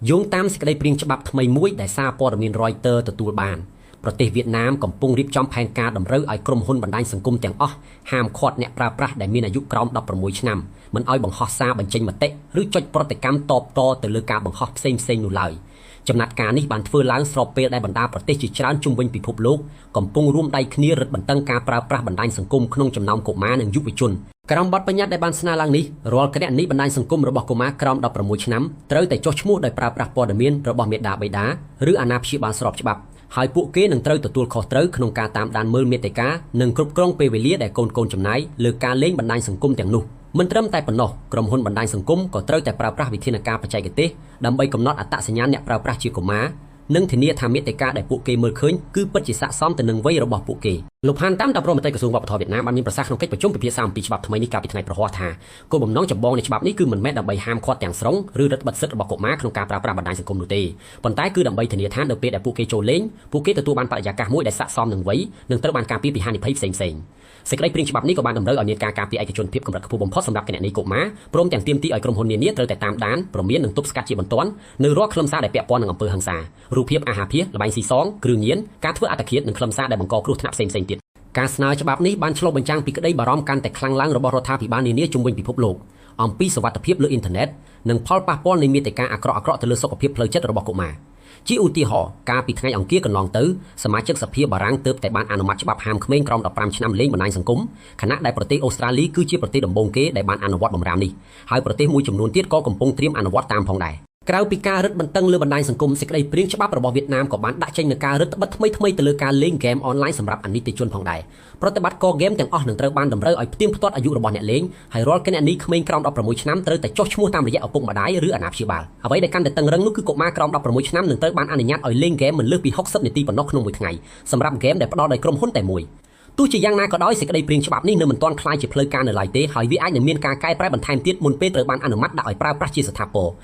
យោងតាមសេចក្តីព្រាងច្បាប់ថ្មីមួយដែលសារព័ត៌មាន Reuters ទទួលបានប្រទេសវៀតណាមកំពុងរៀបចំផែនការតម្រូវឲ្យក្រុមហ៊ុនបណ្ដាញសង្គមទាំងអស់ហាមឃាត់អ្នកប្រើប្រាស់ដែលមានអាយុក្រោម16ឆ្នាំមិនឲ្យបង្ហោះសារបញ្ចេញមតិឬចុចប្រតិកម្មតបតទៅលើការបង្ហោះផ្សេងៗនោះឡើយចំណាត់ការនេះបានធ្វើឡើងស្របពេលដែលបណ្ដាប្រទេសជាច្រើនជុំវិញពិភពលោកកំពុងរួមដៃគ្នារឹតបន្តឹងការប្រើប្រាស់បណ្ដាញសង្គមក្នុងចំណោមកុមារនិងយុវជនក្រោមបទបញ្ញត្តិដែលបានស្នើឡើងនេះរាល់គណនីបណ្ដាញសង្គមរបស់កុមារក្រោម16ឆ្នាំត្រូវតែចុះឈ្មោះដោយប្រើប្រាស់ព័ត៌មានរបស់មាតាបិតាឬអាណាព្យាបាលស្របច្បាប់ហើយពួកគេនឹងត្រូវទទួលខុសត្រូវក្នុងការតាមដានមើលមាតិកានិងគ្រប់គ្រងពេលវេលាដែលកូនៗចំណាយលើការលេងបណ្ដាញសង្គមទាំងនោះមិនត្រឹមតែប៉ុណ្ណោះក្រុមហ៊ុនបណ្ដាញសង្គមក៏ត្រូវតែប្រើប្រាស់វិធានការបច្ចេកទេសដើម្បីកំណត់អត្តសញ្ញាណអ្នកប្រើប្រាស់ជាកុមារនិងធានាថាមាតិកាដែលពួកគេមើលឃើញគឺពិតជាស័ក្តិសមទៅនឹងវ័យរបស់ពួកគេលោកផានតាំរដ្ឋមន្ត្រីក្រសួងវប្បធម៌វៀតណាមបានមានប្រសាសន៍ក្នុងកិច្ចប្រជុំពិភាក្សាអំពីច្បាប់ថ្មីនេះកាលពីថ្ងៃព្រហស្បតិ៍ថាគោលបំណងចម្បងនៃច្បាប់នេះគឺមិនមែនដើម្បីហាមឃាត់ទាំងស្រុងឬរឹតបន្តឹងសិទ្ធិរបស់កុមារក្នុងការប្រើប្រាស់បណ្ដាញសង្គមនោះទេប៉ុន្តែគឺដើម្បីធានាថានៅពេលដែលពួកគេចូលលេងពួកគេទទួលបានបរិយាកាសមួយដែលស័ក្តិសមនឹងវ័យនិងត្រូវបានការពារពីហានិភ័យផ្សេងៗសេចក្តីព្រាងច្បាប់នេះក៏បានតម្រូវឲ្យមានការការពារឯកជនភាពកម្រិតខ្ពស់បំផុតសម្រាប់គណនីកុមារព្រមទាំងទាមទារឲ្យក្រុមហ៊ុននានាត្រូវតែតាមដានព្រមាននិងទប់ស្កាត់ជាបន្ទាន់នៅរាល់ខ្លឹមសារដែលពាក់ព័ន្ធនឹងអំពើហិង្សារូបភាពអាហារភាសល្បែងស៊ីសងគ្រឿងញៀនការធ្វើអត្តឃាតនិងខ្លឹមសារដែលបង្កគ្រោះថ្នាក់ផ្សេងៗទៀតការស្នើច្បាប់នេះបានឆ្លុះបញ្ចាំងពីក្តីបារម្ភកាន់តែខ្លាំងឡើងរបស់រដ្ឋាភិបាលនានាជុំវិញពិភពលោកអំពីសុវត្ថិភាពលើអ៊ីនធឺណិតនិងផលប៉ះពាល់នៃមាតិកាអាក្រក់ៗទៅលើសុខភាពផ្លូវចិត្តរបស់កុមារជាឧទាហរណ៍កាលពីថ្ងៃអង្គារកន្លងទៅសមាជិកសភាបារាំងទើបតែបានអនុម័តច្បាប់ហាមក្មេងក្រោម15ឆ្នាំលេងបណ្ដាញសង្គមខណៈដែលប្រទេសអូស្ត្រាលីគឺជាប្រទេសដំបូងគេដែលបានអនុវត្តបម្រាមនេះហើយប្រទេសមួយចំនួនទៀតក៏កំពុងត្រៀមអនុវត្តតាមផងដែរក្រៅពីការរឹតបន្តឹងលើបណ្ដាញសង្គមសេចក្តីព្រាងច្បាប់របស់វៀតណាមក៏បានដាក់ចេញនូវការរឹតបន្តឹងថ្មីៗទៅលើការលេងហ្គេមអនឡាញសម្រាប់អនីតិជនផងដែរប្រតិបត្តិការហ្គេមទាំងអស់នឹងត្រូវបានតម្រូវឲ្យផ្ទៀងផ្ទាត់អាយុរបស់អ្នកលេងហើយរាល់គណនីក្មេងក្រោម16ឆ្នាំត្រូវតែចុះឈ្មោះតាមរយៈឪពុកម្ដាយឬអាណាព្យាបាលអ្វីដែលកាន់តែតឹងរឹងនោះគឺកុមារក្រោម16ឆ្នាំនឹងត្រូវបានអនុញ្ញាតឲ្យលេងហ្គេមមិនលើសពី60នាទីប៉ុណ្ណោះក្នុងមួយថ្ងៃសម្រាប់ហ្គេមដែលផ្ដល់ដោយក្រុមហ៊ុនតែមួយទោះជាយ៉ាងណាក៏ដោយសេចក្តីព្រាងច្បាប់នេះនៅមិនទាន់ក្លាយជាផ្លូវការនៅឡើយទេហើយវាអាចនឹងមានការកែប្រែបន្ថែមទៀតមុនពេលត្រូវបានអនុម័តដាក់ឲ្យប្រើប្រាស់ជាស្ថាពរ។